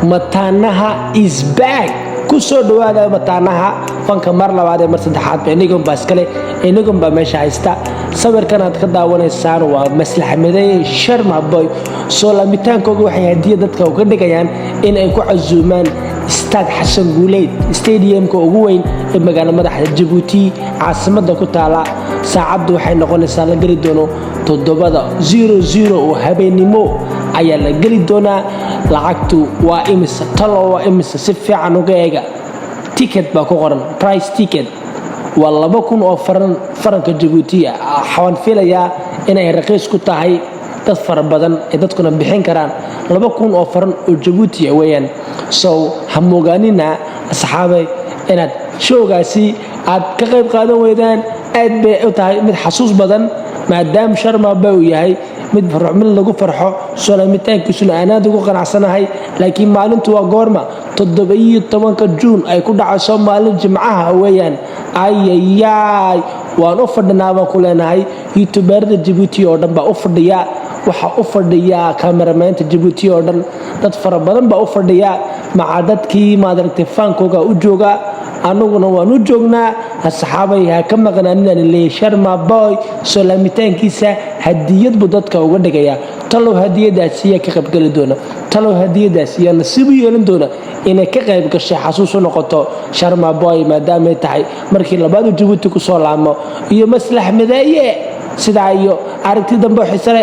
Mataanaha is back. Ku soo dhawaada Mataanaha fanka mar labaad ee mar saddexaad. Inigon baa iskale, inigon baa meesha haysta. Sawirkan aad ka daawanaysaan waa Maslax Mideeye, Sharma Boy. Soo laamitaankooga waxay hadiya dadka uga dhigayaan in ay ku casuumaan Stade Xasan Guuleyd, stadiumka ugu weyn ee magaalo madaxda Jabuuti, caasimada ku taala. Saacaddu waxay noqonaysaa la geli doono 7:00 oo habeennimo ayaa la geli doonaa. Lacagtu waa imisa? Talo waa imisa? Si fiican uga eega. Ticket baa ku qoran, price ticket waa 2000 oo faranka Jabuuti. Waxaan filayaa inay raqiis ku tahay dad fara badan ee dadkuna bixin karaan. 2000 oo faran oo Jabuuti ah weeyaan. So ha moogaanina, asxaabay, inaad showgaasi aad ka qayb qaadan weydaan. Aad bay u tahay mid xasuus badan, maadaama Sharma Boy uu yahay mid lagu farxo, soo laamitaankiisuna aan aad ugu qanacsanahay. Laakiin maalintu waa goorma? 17-ka Juun ay ku dhacayso, maalin Jimcaha weeyaan. Ayayaay, waan u fadhinaa baan ku leenahay. Youtuberada Jabuuti oo dhan baa u fadhiya. Waxaa u fadhiya kameramaynta Jabuuti oo dhan. Dad fara badan baa u fadhiya, maca dadkii maaragtay fankooga u jooga. Anaguna waan u joognaa. Asxaabay, ha ka maqnaaninaan leeyay. Sharma Boy soo laamitaankiisa hadiyad buu dadka uga dhigayaa. Talow hadiyadaasi yaa ka qaybgeli doona? Talow hadiyadaasi yaa nasiib u yeelan doona inay ka qayb gashay, xasuus u noqoto Sharma Boy, maadaamay tahay markii labaadu Jabuuti kusoo laamo iyo Maslax Mideeye? Sidaa iyo aragti dambe oo xisale.